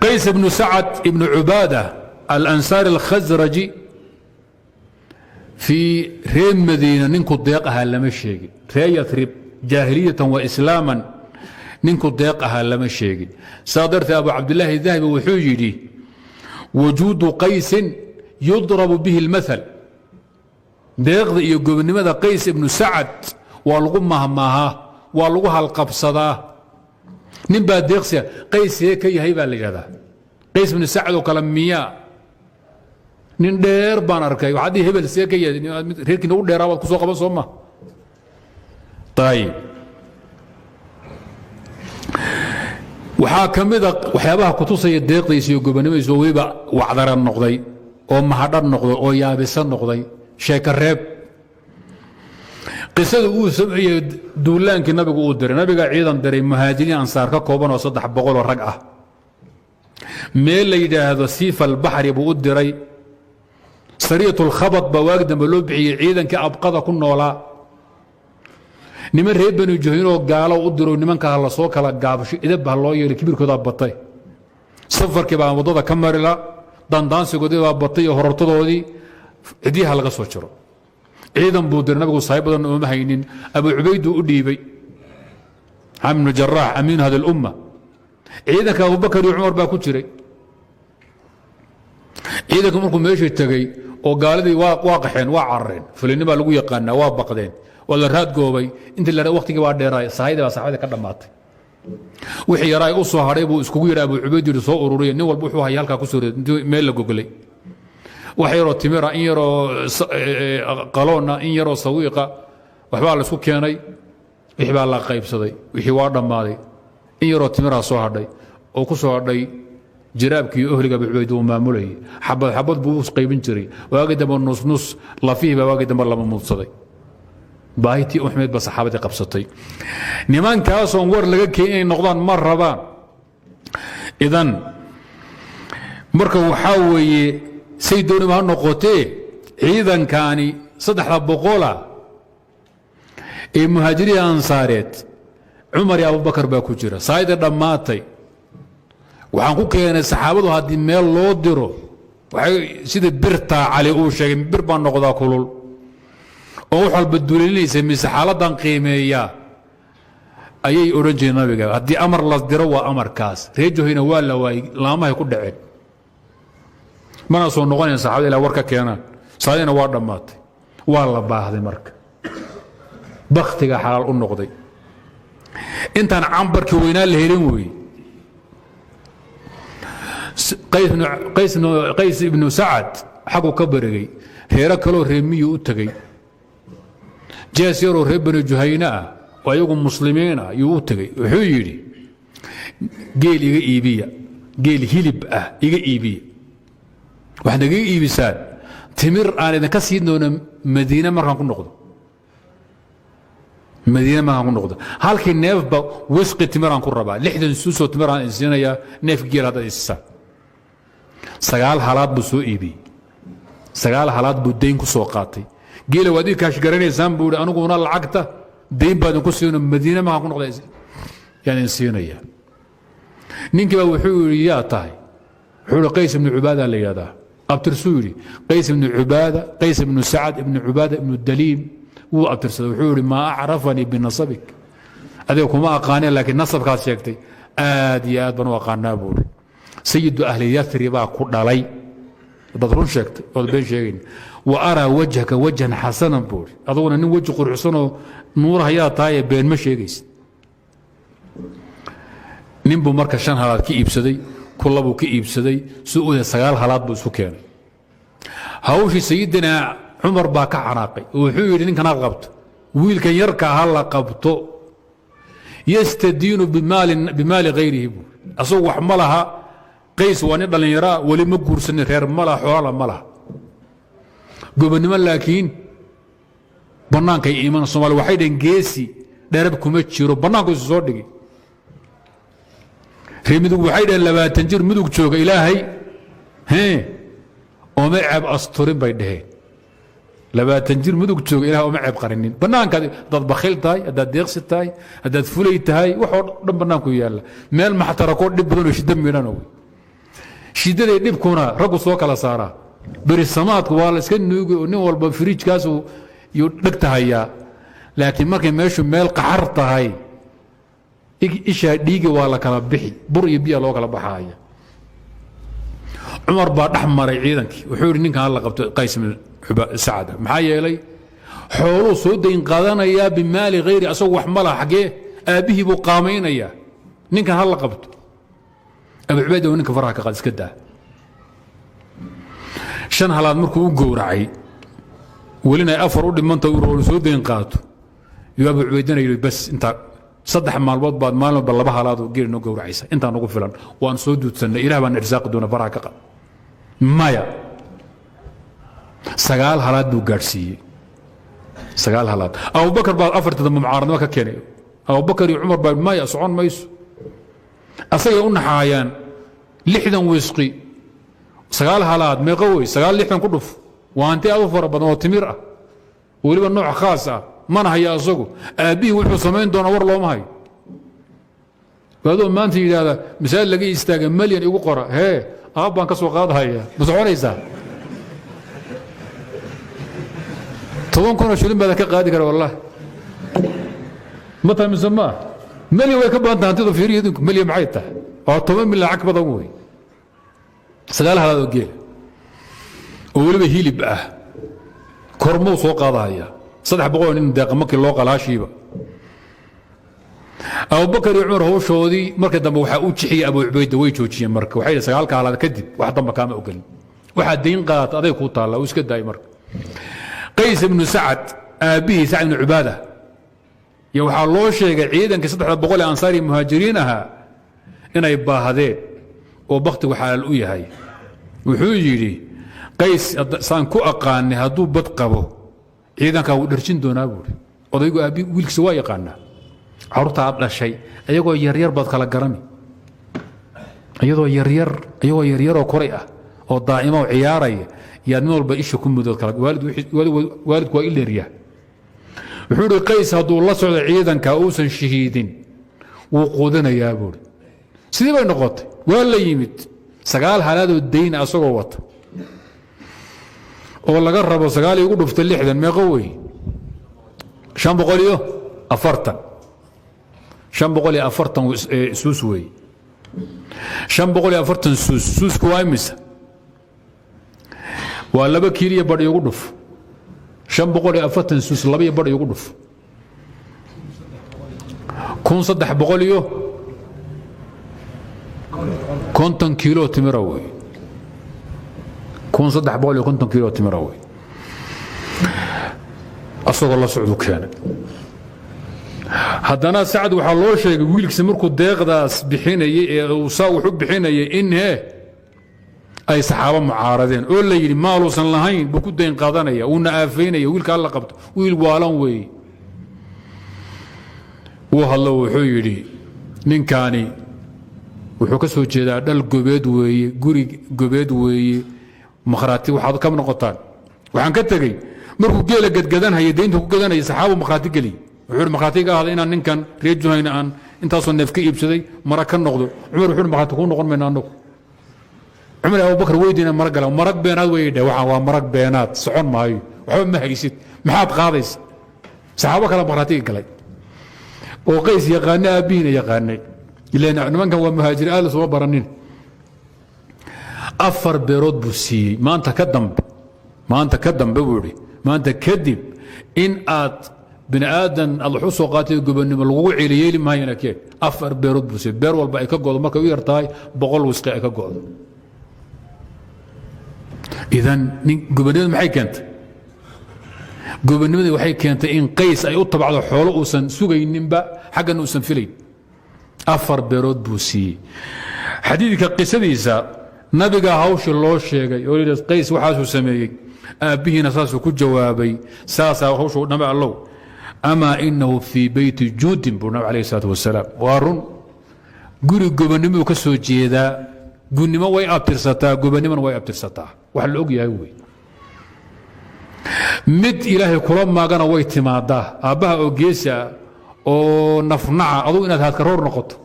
Qays ibnu Sacad ibnu Cubaada Alansaari Alkhasraji fii reer Madiina ninku deeq ahaa lama sheegin. Ree Yarib jaahiliyatan wa islaaman ninku deeq ahaa lama sheegin. Saa darteed Abu Cabdilaahi Dahabi wuxuu yidhi: "Wujuudu Qaysin yudrabu bihi اlmaal." Deeqda iyo gobonnimada Qays ibnu Sacad waa lagu mahmaahaa, waa lagu halqabsadaa. Nin baa deeqsiya, Qays see ka yahay baa la yidhahdaa. Qays ibnu Sacad oo kale miyaa? Nin dheer baan arkay. Waxaad dhihi, "Hebel see ka yahay?" Reerkiina u dheeraa baad ku soo qaban, soo ma? Ayib, waxaa ka mida waxyaabaha kutusaya deeqdiisa iyo gobonnimadiisa oo weliba wacdara noqday oo mahadhan noqday oo yaabisa noqday sheeka reeb, qisada uu samciyey duulaankii Nabigu uu diray. Nabigaa ciidan diray, Muhaajiriin Ansaar ka kooban oo 300oo rag ah. Meel la yidhaahdo Siifa Albaxri buu u diray. Sariyat Lkhabad baa waagi dambe loo bixiyey ciidankii Abqada ku noolaa. Niman reer Banu Juhaynoo gaalo u diro, nimanka ha la soo kala gaabsho, idab ha loo yeelay, kibirkoodaa batay, safarkii baa waddada ka marila, dandaansigoodii baa batay iyo horortadoodii, cidyaha laga soo jiro. Ciidan buu diray Nabigu, saaxiib badan ooma haynin. Abu Cubayduu u dhiibay, Caamir bnu Jaraax, amiinu hada اlumma. Ciidanka Abubakar iyo Cumar baa ku jiray. Ciidanka markuu meeshii tegey oo gaaladii waa qaxeen, waa carareen, fulini baa lagu yaqaanaa, waa baqdeen, waa la raadgoobay. Intii la waqtigii baa dheeraay, sahayda baa saxaabada ka dhammaatay. Wixii yaraay u soo hadhay buu iskugu yidhi Abu Cubayd, yidhi: "Soo ururiya." Nin walba wuxuu haya halkaa ku soo riday. Intii meel la goglay, wax yaroo timira, in yaroo qaloona, in yaroo sawiiqa, waxbaa la isku keenay. Wixii baa la qaybsaday, wixii waa dhammaaday. In yaroo timiraa soo hadhay oo ku soo hadhay jiraabkii ohliga Abu Cubayd uu maamulayay. Xabad xabad buu u qaybin jiray, waagi dambe nus nus, lafihii baa waagi dambe lama muudsaday. Baahitii uxmeed ba saxaabadii qabsatay. Nimankaasoon war laga keenin inay noqdaan ma rabaan. Idan marka waxaa weeye, say dooniba ha noqotee, ciidankaani 300-a ee Muhaajiriin Ansaareed, Cumar iyo Abubakar baa ku jira. Saayida dhammaatay waxaan ku keenay, saxaabadu haddii meel loo diro, waxay sida birtaa Cali uu sheegay, bir baa noqdaa kulul oo wax walba dulelinaysa mise xaaladdan qiimeeyaa, ayay odhan jireen Nabiga. Haddii amar la diro, waa amarkaas. Reer Juhayna waa la waayey, laamahay ku dhaceen, mana soo noqonayn saxaabada ilaa war ka keenaan. Saadina waa dhammaatay, waa la baahday. Marka baktiga xalaal u noqday intaan cambarkii weynaa la helin weeye. Qays ibnu Sacad xaguu ka barigay, reero kaloo reer miyu u tegey. Jees yaroo reer Bani Juhayne ah oo ayagu muslimiin ah yuu u tegey. Wuxuu yidhi: "Geel iga iibiya, geel hilib ah iga iibiya. Waxaad igaga iibisaan timir aan idinka siin doono Madiine markaan ku noqdo, Madiine markaan ku noqdo. Halkii neefba wisqi timiraan ku rabaa, 60 suusoo timiraan idin siinayaa neef geel haddaad isisaan." 9 halaad buu soo iibiyey, 9 halaad buu dayn ku soo qaatay. "Geela waad ii kaash garanaysaan," buu ihi, "aniguna lacagta dayn baa idinku siino, Madiine markaan ku noqda yaan idin siinaya." Ninkii baa wuxuu yidhi: "Yaa tahay?" Wuxuu yidhi: "Qays ibnu Cubaada la yidhahdaa." Abtirsuu yidhi: Qays ibnu Cubaada, Qays ibnu Sacad ibnu Cubaada ibnu Daliim. Wuu abtirsaday. Wuxuu yidhi: "Maa acrafanii binasabik? Adiga kuma aqaaneen, laakiin nasabkaad sheegtay aad iyo aad baan u aqaanaa," buuri. "Sayidu ahli Yatribaa ku dhalay haddaad run sheegtay ood been sheegayn. Wa araa wajhaka wajhan xasanan," buuri. "Aduguna nin weji quruxsanoo nuurahayaa tahaye, been ma sheegaysid." Nin buu marka 5 halaad ka iibsaday, kulabuu ka iibsaday, si u 9 halaad buu isu keenay. Hawshii Sayidina Cumar baa ka xanaaqay oo wuxuu yidhi: "Ninkan ha qabto, wiilkan yarka ha la qabto. Yastadiinu bimaali hayrihi," buu. "Asagu wax ma laha. Qays waa nin dhallinyaraa, weli ma guursanin, reer ma laha, xoolala ma laha, gobonnimo laakiin bannaankay iman." Somalia waxay dhaheen: "Geesi dherab kuma jiro, bannaanku isu soo dhigi." Reer Midug waxay dhaheen: "20 jir Mudug jooga Ilaahay hee ooma ceeb asturin," bay dhaheen. 20 jir Mudug jooga Ilahay ooma ceeb qarinin. Bannaankaad haddaad bakhil tahay, haddaad deeqsi tahay, haddaad fulay tahay, waxoo dhan bannaanku yaalla. Meel maxtarakoo dhib badan oo shida midhana wey. Shidaday dhibkuna raggu soo kala saaraa. Berisamaadku waa la iska nuugi oo nin walba firiijkaasu yuu dhegta hayaa, laakiin markay meeshu meel qaxar tahay, ishaa dhiigi waa la kala bixi, bur iyo biya loo kala baxaaya. Cumar baa dhex maray ciidankii, wuxuu yidhi ninkan hala qabto, Qays ibn Sacda. Maxaa yeelay xooluu soo dayn qaadanayaa bimaali hayri, asagu wax ma laha, xaggee aabbihii buu qaamaynayaa, ninkan hala qabto. Abu Cubayda ninka faraha ka qaad, iska daa. 5 halaad markuu u gowracay, welina ay 4 u dhimanta uu soo dayn qaato, yuu Abu Cubaydana yidhi: "Bas, intaa 3 maalmood baad maalin walba 2 halaad oo geeli noo gowracaysa, intaa nagu filan, waan soo duudsannay, Ilaah baan irsaaqi doona, faraha ka qaad." Maya, 9 halaad buu gaadhsiiyey, 9 halaad. Abubakar baa afartii dambe mucaaradnimo ka keenay. Abubakar iyo Cumar baa maya, socon mayso. Asagay u naxaayaan. 60 wisqi, 9 halaad meeqo wey? 9 60 ku dhuf, waa hanti aad u fara badan oo timir ah, weliba nooc khaas ah. Mana haya asagu, aabbihii wuxuu samayn doonaa war looma hayo. Adoo maanta yidhaahda masaajid laga istaaga malyan igu qora, hee, aab baan ka soo qaadahaya, ma soconaysaa? 10,000 oo shilin baada ka qaadi kara, wallahi ma tahay mise maa? Malyan way ka badan tahay hantidu. Fiiriya idinku, malyan maxay tahay? Waa 10 milyan, lacag badan wey. 9 halaad oo geela oo weliba hilib ah kormuu soo qaadahaya, 300 nin deeqa markii loo qalaashiiba. Abubakar iyo Cumar hawshoodii marka dambe waxaa u jixiyey Abu Cubayda, way joojiyeen. Marka waxay yidhi sagaalka halaad kadib wax damba kaama ogolin, waxaa dayn qaadata aday kuu taalla. Uu iska daayay. Marka Qays ibnu Sacad aabbihii Sacad ibnu Cubaada iyo waxaa loo sheegay ciidankii 300 ee Ansaar iyo Muhaajiriin ahaa inay baahdeen oo bakhtigu xalaal u yahay. Wuxuu yidhi: "Qays saan ku aqaanay, hadduu bad qabo ciidankaa wuu dharjin doonaa," buuri. Odaygu aabbi wiilkiisa waa yaqaanaa. Carruurta aad dhashay ayagoo yaryar baad kala garani, iyadoo yaryar, iyagoo yaryaroo koray ah oo daa'ima oo ciyaaraya yaad mid walba isha ku mudood kala. Waalidku waa ileeryaha. Wuxuu ihi: "Qays hadduu la socdo ciidanka uusan shahiidin, wuu quudinayaa," buuri. Sidii bay noqotay. Waa la yimid 9 halaadoo dayna asagoo wata oo laga rabo. 9 igu dhufta 60 meeqo wey? 540, 540 suus wey. 540 suus, suusku waa imisa? Waa 2 kiiliyo badh. Igu dhuf 540 suus, 2 iyo badh igu dhuf, 1350 kiilo timira wey. 1350 kiilo timira wey. Asagoo la socdu keenay. Haddana Sacad waxaa loo sheegay wiilkiisa markuu deeqdaas bixinayey ee uu saa wax u bixinayay in he ay saxaabo mucaaradeen oo la yidhi maaluusan lahayn buu ku dayn qaadanaya, wuuna aafaynaya, wiilka alla qabto, wiil waalan weeye. Wuu hadlo, wuxuu yidhi: "Ninkaani wuxuu ka soo jeedaa dhal gobeed weeye, guri gobeed weeye, makhraati waxaad ka noqotaan." Waxaan ka tegey markuu geela gadgadanhaya, deynta ku gadanaya, saxaabu makhraati geliy. Wuxuu yidhi: "Makhraati ga ahda inaan ninkan reer Juhayna aan intaasoo neef ka iibsaday, mara ka noqdo." Cumar wuxuu yidhi: "Makhraati kuu noqon mayno annagu." Cumar, Abubakar weydiina marag gala, marag beenaad wey dheh, waxaan waa marag beenaad, socon maayo, waxba ma haysid, maxaad qaadaysa? Saxaabo kale makhraatiga galay oo Qays yaqaana, aabbihiina yaqaanay, ilaan nimankan waa muhaajiriin, aad suma baranin. 4 beerood buu siiyey. "Maanta ka dambe, maanta ka dambe," buu idhi, "maanta kadib in aad bini aadan aad wax u soo qaatay gobonnimo lagugu celi yeeli maayana." Keen 4 beerood buu siiyey. Beer walba ay ka go'do, markay u yar tahay, 100 wisqi ay ka go'do. Idan nin gobonnimadu maxay keentay? Gobonnimadii waxay keentay in Qays ay u tabacdo xoolo uusan sugayninba, xaggana uusan filayn. 4 beerood buu siiyey. Xadiidka qisadiisa nabiga hawshii loo sheegay oo yidhi: "Qays waxaasuu sameeyey, aabbihiina saasuu ku jawaabay, saasaa hawshu." Nabi allow, "amaa inahu fii beyti juudin," buu nabi alayh isalaatu wasalaam. Waa run, guri gobonnimuu ka soo jeedaa. Gunnimo way abtirsataa, gobonnimona way abtirsataa, wax la og yahay wey. Mid Ilaahay kula maagana way timaadaa. Aabbaha oo geesi ah oo nafnaca, adugu inaad haadkaroor noqoto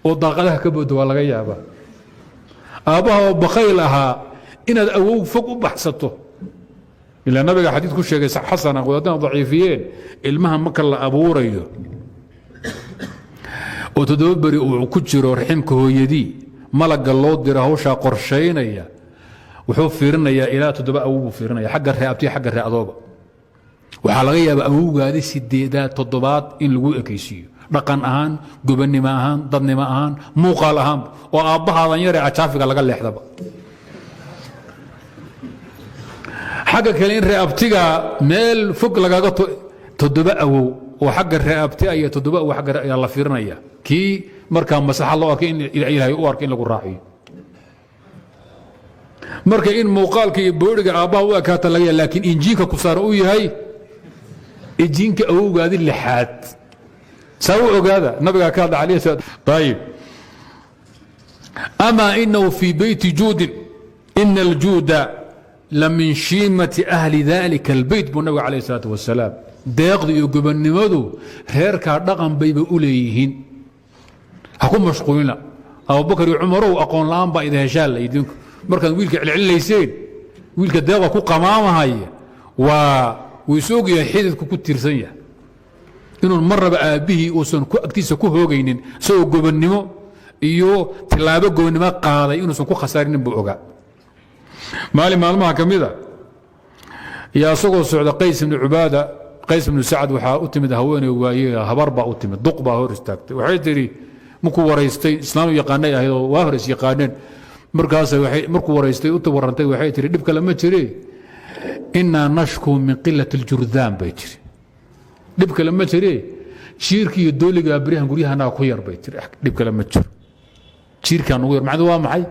oo daaqadaha ka booddo waa laga yaabaa. Aabbaha oo bakhayl ahaa inaad awow fog u baxsato. Ilaa nabiga xadiid ku sheegay xasana, wadaadana daciifiyeen, ilmaha marka la abuurayo oo 7 beri uu ku jiro raximka hooyadii, malagga loo diro hawshaa qorshaynaya wuxuu fiirinayaa ilaa 7 awow buu fiirinaya, xagga ree abtiya, xagga ree adooba. Waxaa laga yaabaa awowgaadi 8aad, 7aad in lagu ekaysiiyo, dhaqan ahaan, gobannimo ahaan, dadnimo ahaan, muuqaal ahaan, oo aabbahaadan yaree ajaafiga laga leexdaba. Xagga kale in ree abtiga meel fog lagaga 7 awow oo xagga ree abti iyo 7 awow xagga ayaa la fiirinaya, kii markaa maslaxa loo arkay in Ilaahay u arkay in lagu raaciyo. Marka in muuqaalka iyo boodhiga aabbaha u ekaata laga yaaba, laakiin injiinka ku saaran uu yahay injiinka awowgaadi 6aad. Saa u ogaada, nabigaa ka hadla alayh salaam. Ayib, ama inahu fii beyti juudin, ina aljuuda lamin shiimati ahli dalika albeyt, buu nabiga calayh isalaatu wasalaam. Deeqdu iyo gobonnimadu reerkaa dhaqan bayba u leeyihiin. Ha ku mashquulina Abubakar iyo Cumarow, aqoon la'aan baa idin heshaan la idinku markaad wiilka celcelinayseen. Wiilka deeqa ku qamaamahaya waa wuu is ogyahay, xididku ku tiirsan yahay, inuun marnaba aabbihii uusan agtiisa ku hoogaynin, isagoo gobonnimo iyo tilaabo gobonnimo qaaday inuusan ku khasaarinin buu ogaa. Maalin maalmaha ka mida yaa isagoo socda Qays ibnu Cubaada, Qays ibnu Sacad, waxaa u timid haweeney waaye, habar baa u timid, duq baa hor istaagtay. Waxay tidhi, markuu waraystay, islaam yaqaanay ahayd oo waa hor is yaqaaneen, markaas markuu waraystay u warantay, waxay tihi, dhib kale ma jire, innaa nashkuu min qilat اljurdaan, bay tiri. Dhib kale ma jire, jiirki iyo dooligaa beryahan guryahanaga ku yar, bay tiri. Dhib kale ma jiro, jiirkaa nugu yar. Macnuu waa maxay?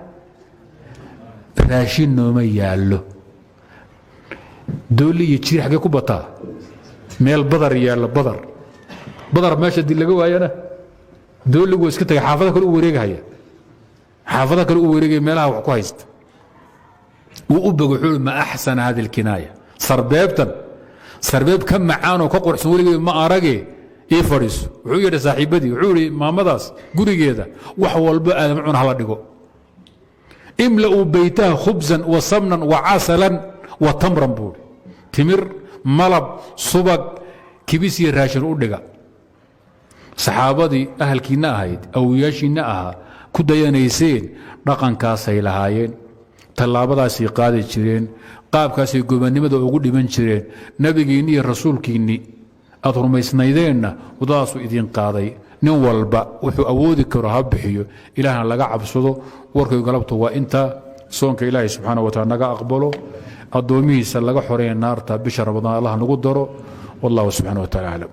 Raashin nooma yaallo. Dooli iyo jiir xaggee ku bataa? Meel badar yaallo. Badar, badar meesha dii laga waayana, dooligu iska tagay, xaafada kale u wareegahaya, xaafada kale u wareegaya, meelaha wax ku haysta. Wuu u bogo, wuxuu ma axsana hadi alkinaaya, sarbeebtan sarbeeb ka macaanoo ka quruxsan weligay ma arage, ii fadhiiso. Wuxuu yidhi saaxiibadii, wuxuu yidhi, maamadaas gurigeeda wax walbo aadam cun hala dhigo. Imla'uu beytaha khubsan wa samnan wa casalan wa tamran, buuri. Timir, malab, subag, kibis iyo raashin u dhiga. Saxaabadii ahalkiinna ahayd, awoyaashiinna ahaa, ku dayanayseen, dhaqankaasay lahaayeen, tallaabadaasay qaadi jireen, qaabkaasay gobannimada ugu dhiman jireen. Nabigiinni iyo rasuulkiinni aad rumaysnaydeenna waddadaasuu idiin qaaday. Nin walba wuxuu awoodi karo ha bixiyo, Ilaahna laga cabsado. Warkay galabtu waa intaa. Soonka Ilaahay subxaana wa taala naga aqbalo, addoomihiisa laga xoreeya naarta bisha Ramadaan Allah nagu daro. Wallahu subxana wa taala aclam.